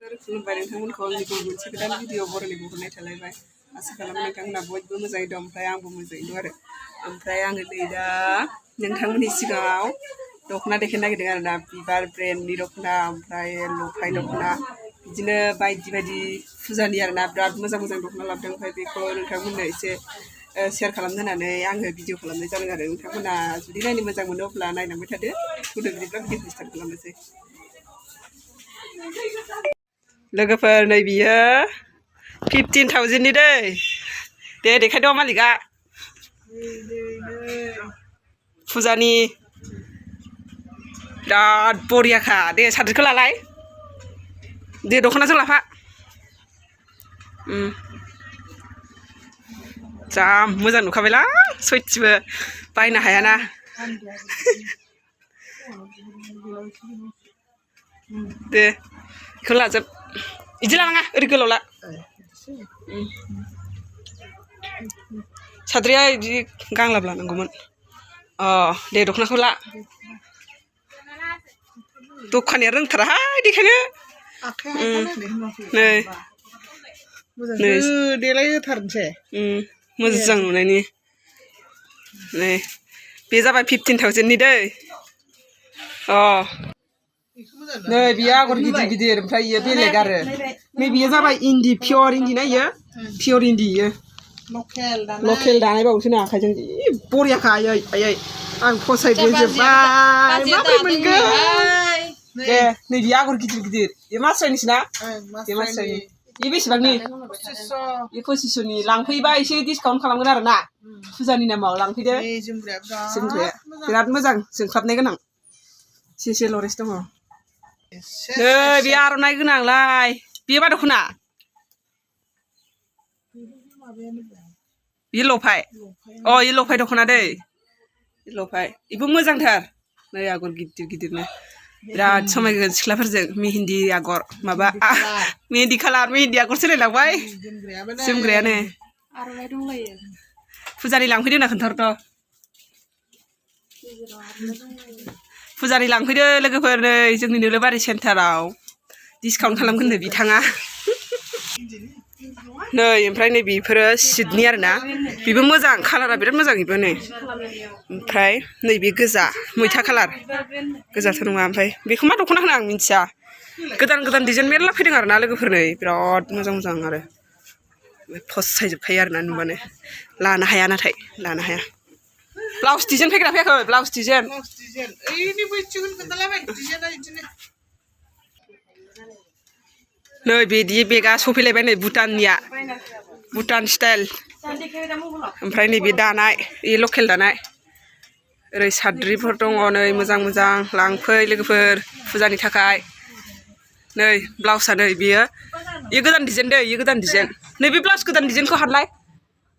खुलुमबाय नोंथांमोनखौ आंनि गुबुन मोनसे गोदान भिडिअ बर'निखौ हरनाय थालायबाय आसा खालामो नोंथांमोना बयबो मोजाङै दं ओमफ्राय आंबो मोजाङै दं आरो ओमफ्राय आङो नै दा नोंथांमोननि सिगाङाव दख'ना देखायनो नागिरदों आरो ना बिबार ब्रेन्डनि दख'ना ओमफ्राय लफाय दख'ना बिदिनो बायदि बायदि फुजानि आरो ना बिराद मोजां मोजां दख'ना लाबोदों ओमफ्राय बेखौ नोंथांमोननो एसे शेयार खालामनो होननानै आङो भिडिअ खालामनाय जादों आरो नोंथांमोना जुदि नायनो मोजां मोनो अब्ला नायलांबाय थादो गुदुं बिदिब्ला भिडिअखौ स्टार्ट खालामनोसै लोगोफोर नै बियो 15,000 नि दै दे देखायद' मालिकआ फुजानि बिराद बरियाखा दे साद्रिखौ लालाय दे दख'नाजों लाफा जा मोजां नुखाबायलां सयथिबो बायनो हायाना दे बेखौ लाजोब बिदि लानाङा ओरै गोलाव ला साद्रिया बिदि गांलाब लानांगौमोन दे दख'नाखौ ला दखानिया रोंथाराहाय देखायनो नै नै देलायहोथारनोसै मोजां नुनायनि नै बे जाबाय 15,000 नि दै नै बियो आगर गिदिर गिदिर ओमफ्राय इयो बेलेग आरो नै बियो जाबाय इन्दि पियर इन्दि ना इयो पियर इन्दि इयो लकेल दानाय बावैसो ना आखाइजों जि बरियाखा आयै आयै आं फसायब्रेजोब्बाय माबोरै मोनगोन दे नै बियो आगर गिदिर गिदिर बे मास्रायनिसो ना बे मास्रायनि बे बेसेबांनि 2500 लांफैबा एसे डिसकाउन्ट खालामगोन आरो ना फुजानि नामाव लांफैदो जोमग्राया बिराद मोजां जोंख्लाबनाय गोनां एसे लरेस दङ नै बे आर'नाइ गोनांलाय बे मा दख'ना बे लफाय बे लफाय दख'ना दै लफाय बेबो मोजांथार नै आगर गिदिर गिदिरनो बिराद समायगोन सिख्लाफोरजों मेहेन्दी आगर माबा मेहेन्दी कालार मेहेन्दी आगर सोलायलांबाय जोमग्रायानो आर'नाइ दंलायो फुजानि लांफैदो होनना खोन्थाहरथ' फुजानि लांफैदो लोगोफोर नै जोंनि नोलोबारि सेन्टाराव डिसकाउन्ट खालामगोननो बिथाङा नै ओमफ्राय नै बेफोरो सिटनि आरो ना बेबो मोजां कालारा बिराद मोजां बेबो नै ओमफ्राय नैबे गोजा मैथा कालार गोजाथ' नङा ओमफ्राय बेखौ मा दख'ना होनो आं मिन्थिया गोदान गोदान डिजाइन मेरला फैदों आरो ना लोगोफोर नै बिराद मोजां मोजां आरो फसायजोबखायो आरो ना नुबानो लानो हाया नाथाय लानो हाया ब्लाउस डिजाइन फैग्रा फैयाखै ब्लाउस डिजाइन नै बिदि बेगा सफैलायबाय नै भुटाननिया भुटान स्टाइल ओमफ्राय नैबे दानाय बे लकेल दानाय ओरै साद्रिफोर दङ नै मोजां मोजां लांफै लोगोफोर फुजानि थाखाय नै ब्लाउसआ नै बियो गोदान डिजाइन दै इयो गोदान डिजाइन नैबे ब्लाउस गोदान डिजाइनखौ हानलाय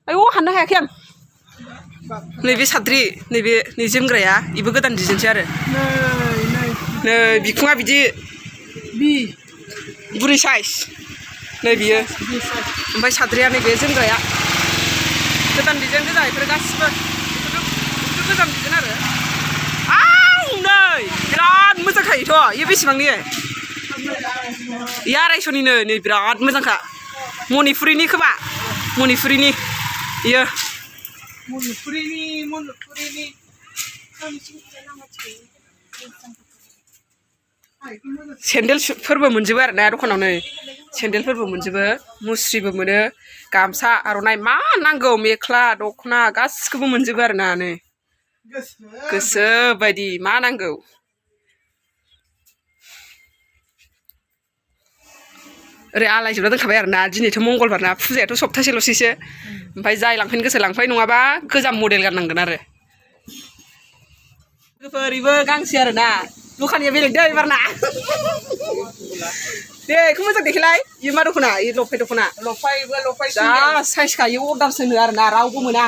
आयौ हाननो हायाखै आं नैबे साद्रि नैबे नै जोमग्राया बेबो गोदान डिजाइनसो आरो नै बिखुङा बिदि बुरि साइज नै बियो ओमफ्राय साद्रिया नैबे जोमग्राया गोदान डिजाइन गोजा बेफोर गासिबो गोजाम डिजाइन आरो नै बिराद मोजांखायोथ' बेयो बेसेबांनि बेयो 250निनो नै बिराद मोजांखा मणिपुरिनि खोमा मणिपुरिनि बेयो सेन्देलफोरबो मोनजोबो आरो ना दखानावनो सेन्देलफोरबो मोनजोबो मुस्रिबो मोनो गामसा आर'नाइ मा नांगौ मेख्ला दख'ना गासिखौबो मोनजोबो आरो ना नै गोसो बायदि मा नांगौ ओरै आलायजोबना दोनखाबाय आरो ना दिनैथ' मंगलबार ना फुजायाथ' सप्तासेल'सैसो ओमफ्राय जाय लांफैनो गोसो लांफै नङाबा गोजाम मडेल गाननांगोन आरो लोगोफोर गांसे आरो ना दखानिया बेलेग दै एबारना दे बेखौ मोजां देखायलाय इयो मा दख'ना इयो लफाय दख'ना जा साइजखा इयो अर्डारसो होनो आरो ना रावबो मोना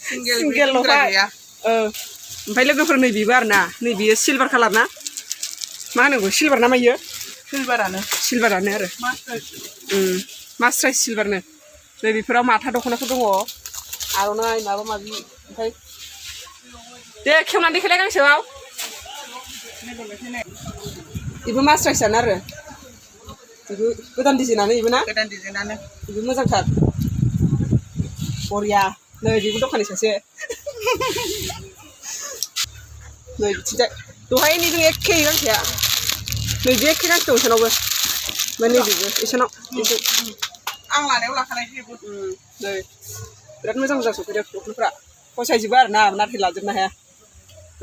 सिंगेल लफाय ओमफ्राय लोगोफोर नै बेबो आरो ना नै बेयो सिलभार कालार ना मा होनांगौ सिलभार ना मा इयो सिलभारानो आरो मास्राइस सिलभारनो नै बेफोराव माथा दख'नाफोर दङ आर'नाइ माबा माबि ओमफ्राय दे खेवनानै देखायलाय गांसेआव बेबो मास्राइसानो आरो बेबो गोदान डिजाइनानो बेबो ना गोदान डिजाइनानो बेबो मोजांथार बरिया नै बेबो दखानि सासे नै बिथिंजाय दहायनिजों एखे गांसेया नै बे एखे गांसे दं इसोरनावबो ओमफ्राय नैबेबो इसोरनाव आं लानायाव लाखानाय जेबो नै बिराद मोजां मोजां सफैदों दख'नाफ्रा फसायजोबो आरो ना नाथाय लाजोबनो हाया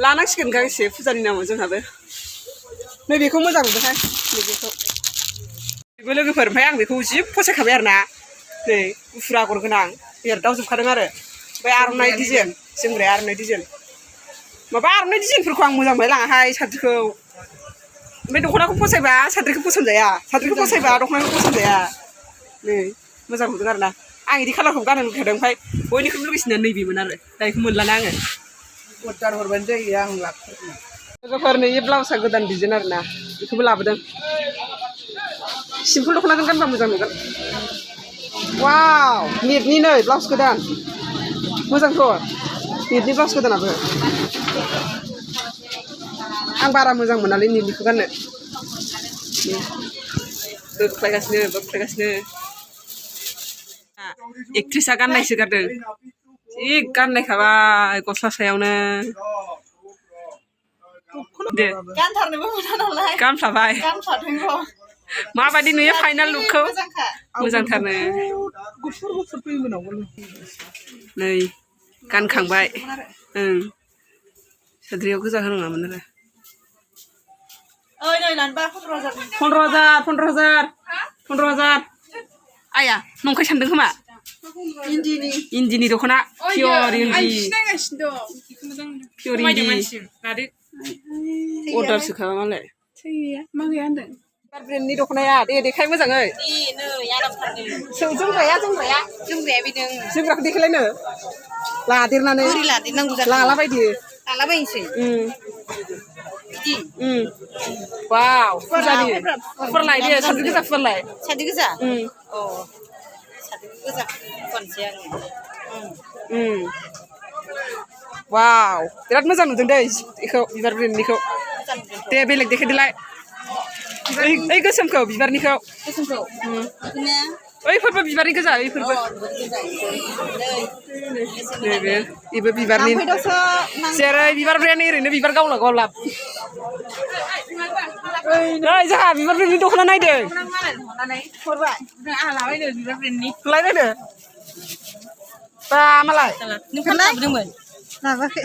लानांसिगोन गांसे फुजानि नामाव जोंहाबो नैबेखौ मोजां मोनदोंहाय नैबेखौ बेबो लोगोफोर ओमफ्राय आं बेखौ जि फसायखाबाय आरो ना नै गुफुर आगर गोनां एरदावजोबखादों आरो ओमफ्राय आर'नाइ डिजाइन जोमग्राया आर'नाइ डिजाइन माबा आर'नाइ डिजाइनफोरखौ आं मोजां मोनलाय लाङाहाय साद्रिखौ ओमफ्राय दख'नाखौ फसायबा साद्रिखौ फसंजाया साद्रिखौ फसायबा दख'नाखौ फसंजाया नै मोजां मोनदों आरो ना आं बिदि खालारखौ गाननो लुगैदों ओमफ्राय बयनिख्रुइबो लुगैसिना नैबेमोन आरो दा बेखौ मोनलाना आङो अर्डार हरबानो जायो आं लाबोगोन लोगोफोर नै ब्लाउसआ गोदान डिजाइन आरो ना बेखौबो लाबोदों सिम्पोल दख'नाजों गानबा मोजां नुगोन वाव नेटनि नै ब्लाउस गोदान मोजांथ' नेटनि ब्लाउस गोदानाबो आं बारा मोजां मोनालै नेटनिखौ गाननो बोख्लायगासिनो एक्ट्रिसा गाननायसो गारदों जि गाननायखाबाय गस्ला सायावनो दे गानथारनोबो मोना नालाय गानफ्लाबाय गानफ्लादों माबायदि नुयो फाइनाल लुकखौ मोजांथारनो गुफुर गुफुर फैगोनावबो नै गानखांबाय ओं साद्रियाव गोजा होनाङामोन आरो ओइ नै लानोबा 15,000 15,000 आया नंखाय सानदों खोमा इन्दिनि दख'ना पियर इन्दि पियर इन्दि अर्डारसो खालाम मालाय मा गैया होनदों ब्रेन्डनि दख'नाया दे देखाय मोजाङै नै आरामथारनो जोमग्राया बेदों जोमग्राखौ देखायलायनो लादेरनानै बोरै लादेरनांगौ जाखो लालाबायदि लालाबायनोसै बिदि वाव फुजानि फुरलाय दे साद्रि गोजा फुरलाय साद्रि गोजा अ साद्रि गोजा फुनसै आङो वाव बिराद मोजां नुदों दै बेखौ बिबार ब्रेन्डनिखौ दे बेलेग देखायदोलाय ओइ गोसोमखौ बिबारनिखौ गोसोमखौ ओइफोरबो बिबारनि गोजा ओइफोरबो नैबे बेबो बिबारनि जेरै बिबार ब्रेन्ड ओरैनो बिबार गावला गावलाब नै जोंहा बिबार ब्रेन्डनि दख'ना नायदों लायनायनो बा मालाय नोंखौ लाबोदोंमोन लाबोआखै